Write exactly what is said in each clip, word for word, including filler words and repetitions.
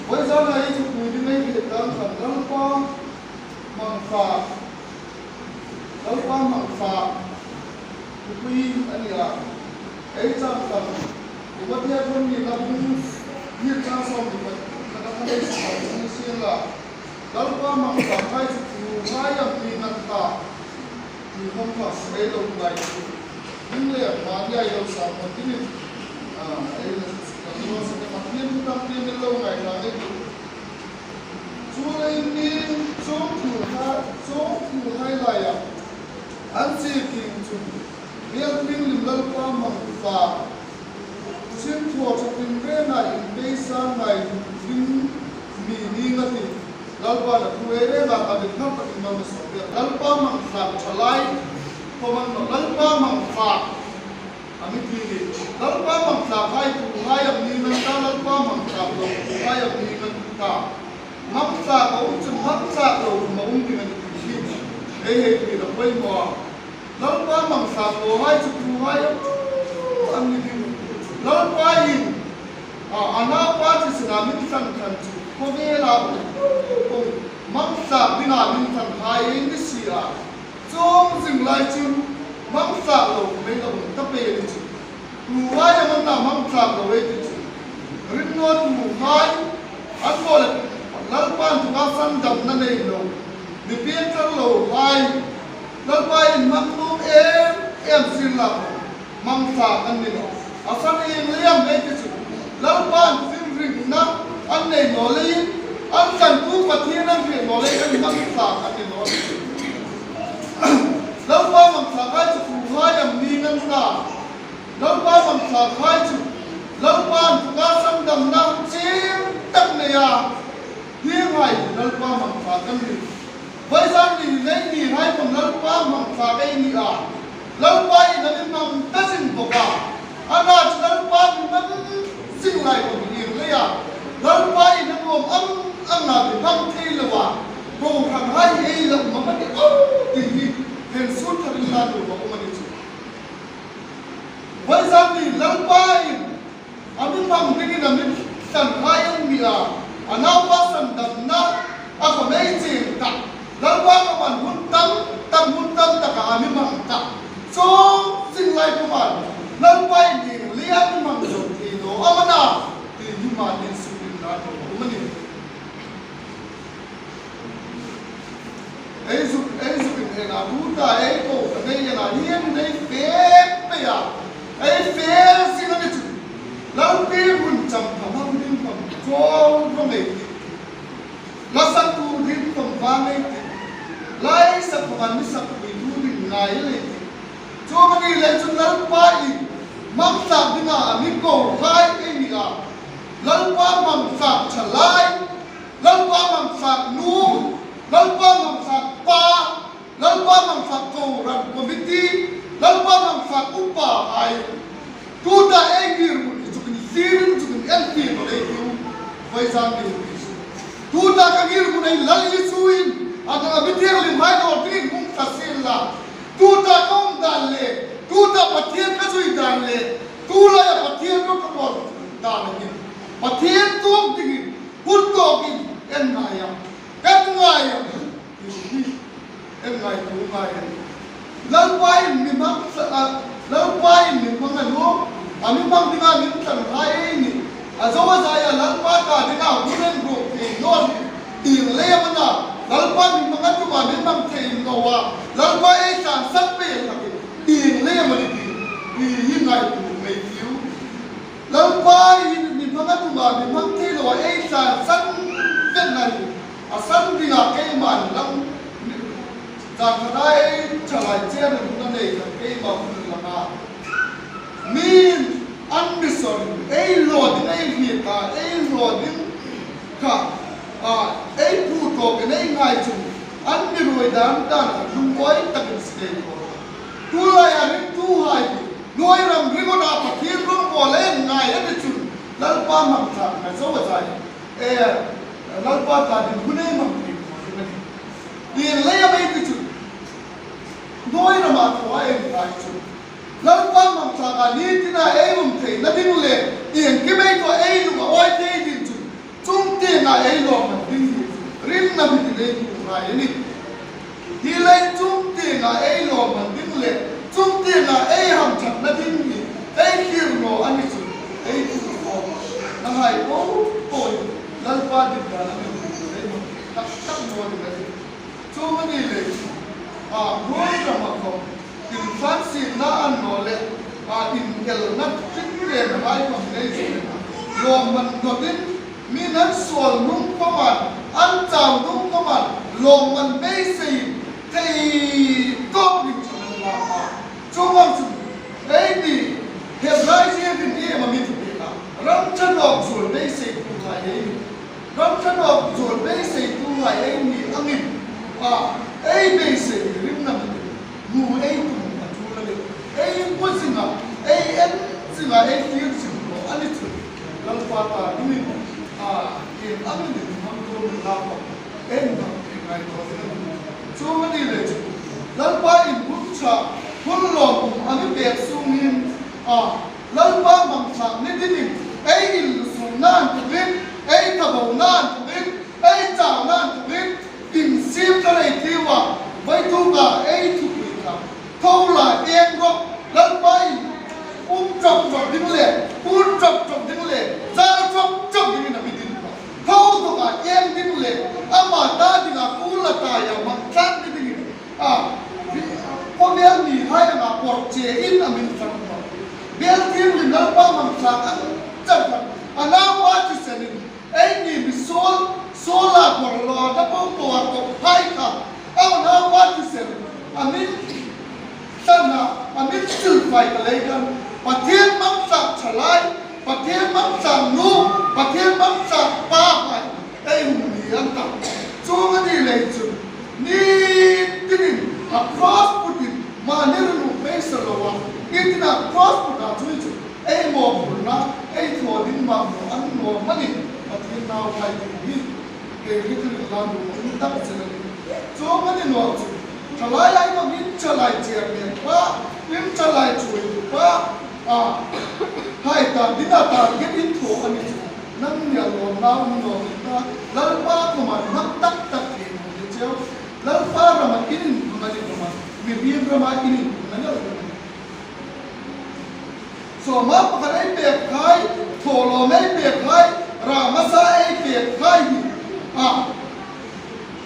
Vawizan a ei thupuitling ei hriet dan khan Lalpa mangfa, Lalpa mangfa thupui a ni a. Ei chang khan Umatia thon ni na bung ni chang sawm ni khat khan a khan ei sawm ni sien la. Lalpa mangfahai chu thuhai am ni ngat ta? Ni khom kha ei lo ngai chu. Ning le ma ni ei lo sa ma ti ni. A, ei lo sa ma ti ni, Pathien thu tam ti ni lo ngai ta ei chu. Chu lei ni chu thuhai, chu thuhai lai a. An chi king chu. Mial ping lim Lalpa mangfa. Sin thaw chu tin ve na in pe sa ngai ding mi ni nga ti. Lalpa na thu ei renga ka dit na pa in mang so. Lalpa mangfa thalai. Ko mang no Lalpa mangfa. A mi ti ni. Lalpa mangfahai thuhai am ni ngat ta, Lalpa mangfa lo thuhai am ni ngat ta. Mangfa ko chu mangfa lo ma um ding a ni ti. Ei hei ti na poimaw. Lalpa mangfa kohai chu thuhai am, am ni ding. Lalpa in, a, a naupa chu sina min san khan chu. Ko ve la, ko mangfa ding a min san hai ni si a. Chuong zing lai chun mangfa lo mei lo ta pe ni chu. Thuhai am a na mangfa lo ei ti chu. Ring no thuhai, an ko le Lalpa thu ka sandamna nei lo. Mi pieng thar lo hai. Lalpa in mang nuom em em sin la. Mangfa an ni naw. A san ieng leiin am ei ti chu. Lalpa an zin ringna an nei naw leiin, an kan tu Pathien an hriet naw leiin an mangfa an ni naw. Lalpa mangfahai chu thuhai am ni ngat ta. Lalpa mangfahai chu Lalpa an thu ka sandamna chim tak nei a. Hi ngai Lalpa mangfa kan ni. Vawizan ni nei ni hai khom Lalpa mangfa ei ni a. Lalpa in a mi mang ta zing bok a. A na chu Lalpa mi mang zing lai khom ni lei a. Lalpa in a nuom am am a mi mang thei lo a. Kohranhai ei lo mang a ni o ti hi. Hen su tharin la lo ma um a ni chu. Vawizan ni Lalpa in a mi mang dingin a mi sanhai an ni a, a naupa sandamna a khom ei ching ta. Lalpa khom an hun tam, tam hun tam taka a mi mang ta. Chuong zing lai khom an Lalpa in ieng leiin a mi mang zo thei naw am a na, ti hi ma tin su din na to um a ni. Ei zuk, ei zuk in en a, tuta ei ko ka nei en a, hi en nei fe pe a. Ei fe zing a ni chu. Lalpi hun cham ka mang ding khom chawng ro ngei ti. La sak tu ding khom va ngei ti. Lai sak khom an mi sak pui tu ding ngai lei ti. Chuong a ni lei chun Lalpa in mangfa dinga a mi kohai ei ni a. Lalpa mangfa thalai. Lalpa mangfa nu, Lalpa mangfa pa, Lalpa mangfa kohran committee, Lalpa mangfa upa hai. Tuta ei ngirhmun hi chu kin sirin chu kin en ti lo lei tu. Vawizan ni. Tuta ka ngirhmun ei Lal Isu in, a ka mi thienghlim hai lo ti hung ka sin la. Tuta ka um dan le, tuta Pathien ka zui dan le, tulai a Pathien ro ka pawl dan le. Pathien tuok dingin, hun tuokin en ngai am, en ngai am, ti hi en ngai tu ngai am. Lalpa in mi mang sa, a, Lalpa in mi mang a nuom, a mi mang dinga min sanhai ei ni. A zo a zai a Lalpa ta dinga hun en ruok thei naw ni. Ieng lei am a na, Lalpa mi mang a tuma min mang thei naw a. Lalpa ei san sak pei a sak. Ieng lei am a ni ti. Ti hi ngai tu mei tiu. Lalpa in mi hmang a tuma mi hmang thei lo a ei san san vet ngai. A san dinga keiman lang. Zan khat a ei thalai chen a hung a nei khat keima hung lang a. Mi an mi son ei lo ding ei hriet a ei lo ding kha. A, ei pu to ke nei ngai chung. An mi ruoi dan dan a lungoi takin si dei ko. Tulai a ringtuhai. Hnuoi ram ringawta Pathien rawng bawl ei ngai a ni chun, Lalpa hmang thlak na zo a zai. E, Lalpa ta ding hun ei hmang thei thaw ding a nih. Ieng lei am ei ti chun, hnuoi rama thaw ei ngai chun, Lalpa hmang thlak a ni tina ei um theina ding le, iengkim ei thaw ei lung a awi thei ding. Ei lawmman ding hi ringna mitin ei hmu ngai a nih. Hi lai chung tienga ei lawmman ding le chung tienga ei hamṭhatna ding hi ei thlir naw a ni chun ei thlir naw. Nanghai po po Lalpa dit dan a mi hmu ei hmu tak tak naw ding a nih. Chuong a ni lei chun, a, ruol rama khawm, infansietna a ni naw le, a, inelna hring reng hai khawm nei chun, lawmman nawtin, mi'n an suol hnung khawma, an chau hnung khawma, lawmman beisei thei tawp ding chun an lak a. Chuong ang chun, eini, Hebrai ziakin iem a mi ti pek a, ram ṭha nawk zuol beiseituhai ei nih. Ram ṭha nawk zuol beiseituhai ei ni angin, a, ei beisei ringna mitin hmu ei tum a ṭul a nih. Ei hmu zinga, ei en zinga, ei thlir zing naw a ni chun, Lalpa ta dingin, a, iem angin inhmang tuom la khawm, ei hmang thei ngai naw ding a nih. Chuong a ni lei chun, Lalpa in hun ṭha, hun lawmum a mi pek sungin, a, Lalpa hmang thlak ni dingin, ei inlusurna inthokin, ei thabona inthokin, ei chauna inthokin, insiem ka rei tiu a, vawituk a ei thupui kha tho la eng rawh, Lalpa in um ṭawk ṭawk ding le, pun ṭawk ṭawk ding le, zar ṭawk ṭawk dingin a mi ding rawh. Tho tuk a eng ding le, ama ta dinga kul a taia hmang thlak ni dingin, a, khawvel mihai anga pawrche in a mi fak rawh. Bel thienghlim Lalpa hmang thlak ang char khat, a naupa thisenin, eini mi suol, suola bawrlawna po po a kop hai kha, a naupa thisen, a min ṭanna, a min silfai ta lei khan, Pathien hmang thlak ṭhalai, Pathien hmang thlak nu, Pathien hmang thlak pahai ei hung ni an ta. Chuong a ni lei chun, ni tinin a cross putin, mani run um beisei lo a, ni tina cross put a chu chu, ei mawphurna, ei thaw ding mah naw a ni naw manin, Pathien nauhai ding hi, ei ri thil la nu um tak zel a nih. Chuong a ni naw chu, ṭhalai ai mawng in ṭhalai chairman pa, in ṭhalai ṭhuoitu pa, a, hai ta dinga target in thaw a ni chu, nangnia lawmna um naw ni ta, Lalpa kuoma hmang tak tak thei naw ni cheu, Lalpa rama in inhmang a ni khawma, mihriem rama in inhmang a ni khawma. Sawma pakhat ei pek hai, thawlawm ei pek hai, ramasa ei pek hai hi, a,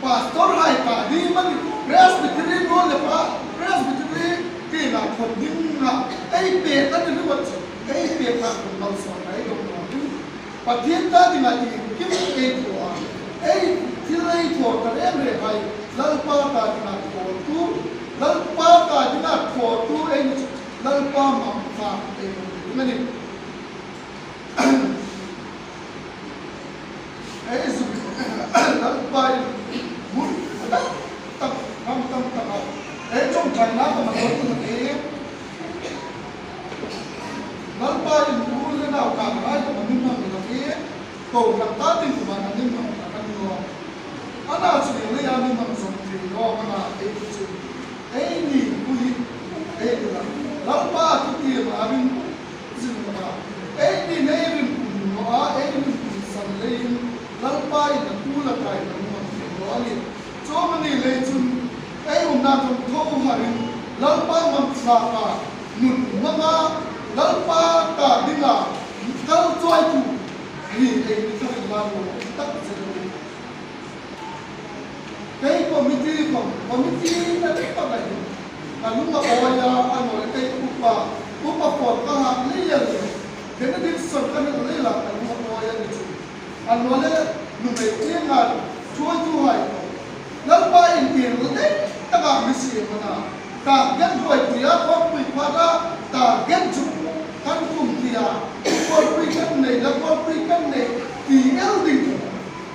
pastor hai ta ding mani, Presbytery ruol le pa, Presbytery tienga khawm dinga ei pek a ni ringawt chu, ei pek a khawm malsawmna ei dawng naw ding. Pathien ta dinga iengkim ei thaw a, ei thil ei thaw ta reng reng hai, Lalpa ta dinga thawtu, Lalpa ta dinga thawtu ei ni chu, Lalpa hmang thlak ei ni a nih. Ei zuk, Lalpa in hmun tak tak, ram tam tak a, ei ṭawngṭaina khawm a lo ni a nih. Lalpa in u le nau kan hai khawm a mi hmang a nih. Kohran ta ding khawm a mi hmang a ni naw. Ana chu ei leia mi hmang zawm thei naw a na ei ti chu. Eini pu hi, ei ti la. Lalpa thu tiema ring zing naw a. Eini nei ring pum naw a, ei ring pum san leiin Lalpa in a tu la kai na hmang thei naw a nih. Chuong a ni lei chun, ei umna khawm tho harin, Lalpa hmang thlak a, nun hmanga, Lalpa ta dinga, kal chawitu hi ei ni tharin la lo tak zel a nih. Kei committee khawm, committee na tak tak a hin, ka lung a awi a, a naw leh kei upa, upa pawt ka hak lei a leh, Benediction ka hril lei la, ka lung a awi a ni chu. A naw leh nuhmei tienga ṭhuoituhai khawm, Lalpa in tiem lo dai taka mi siem a na. Target buoipui a, kawlpui phat a, target zuk kan kum ti a, kawlpui kan nei la, kawlpui kan nei ti el ding.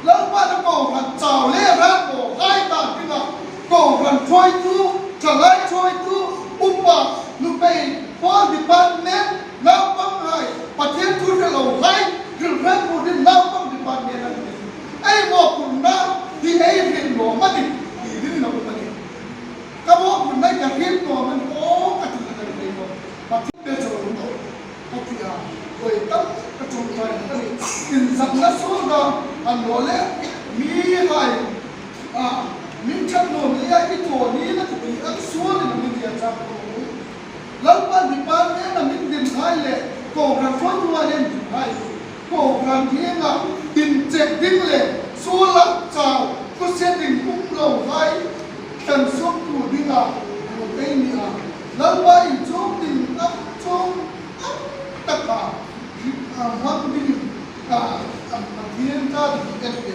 Lalpa ta kohran chau le ran ko hai ta dinga, kohran ṭhuoitu, ṭhalai ṭhuoitu, upa, nuhmei, pawl department, naupanghai, Pathien thu hre lo hai, hrilhriettu ding naupang department an ti. Ei mawphurna hi ei hril naw am a nih, ti dingin a um a nih. Ka mawphurna hi ka hril naw am a nih, aw ka ti ka hril naw. Pathien pe chau naw ka ti a. Voi tam ka ṭawngṭai ka ni. In Suol dam, annawleh mihai, a, min ṭhat naw ni a, i thaw ni na ti ang suolin a mi tia chang ko. Lalpa department a min dinhai le, kohran thaw tua nen dinhai. Kohran hienga din chek ding le, suola chau, kusia ding um lo hai, kan suk tu dinga, tu ei ni a. Lalpa in chuong ding a, chuong a, taka, a, hmang ding a, a, a, Pathian ta ding en ke.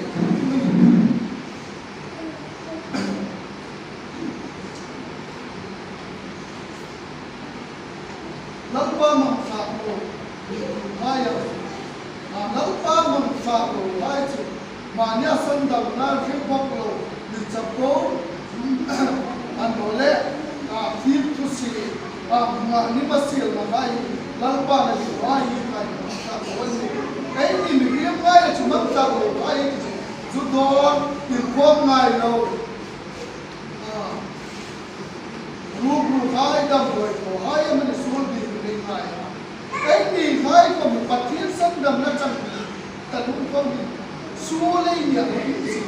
Lalpa mangthla lo hai a, a, Lalpa mangthla lo hai chu, mani a sandamna hre bawk lo, mi chapo, annawleh, a, thil thusie, a, mani masielna hai, Lalpa na hi hai hi kai mangthla lo a ni. Ei ni mi hriemngai chu mangthla lo hai chu, chu dawn, inkhawm ngai lo. A, ruk ruk hai, damdawi thaw hai, amani suol bik ring hai. Ei ni hai khom Pathian sandamna chang ta lung khom hi. Suol ei ni a hi si.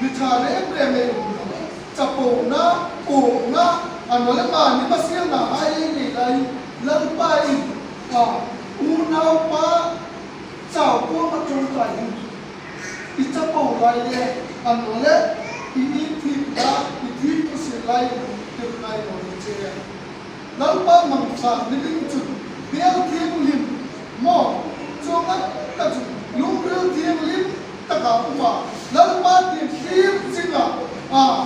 Mi ṭha rem rem ei um lo. Chapona, kawkna, annawleh mani masielna hai ei nei lai. Lalpa in, a, unaupa, chau kuoma ṭawngṭai hin. I chapo lai le, annawleh, i, i thip la, i thip thusie lai, thip lai lo ni che. Lalpa mangthla ni ding chun, bel thienghlim, maw, chuong ang tak chun, lungril thienghlim taka um a, Lalpa ti thip zinga, a,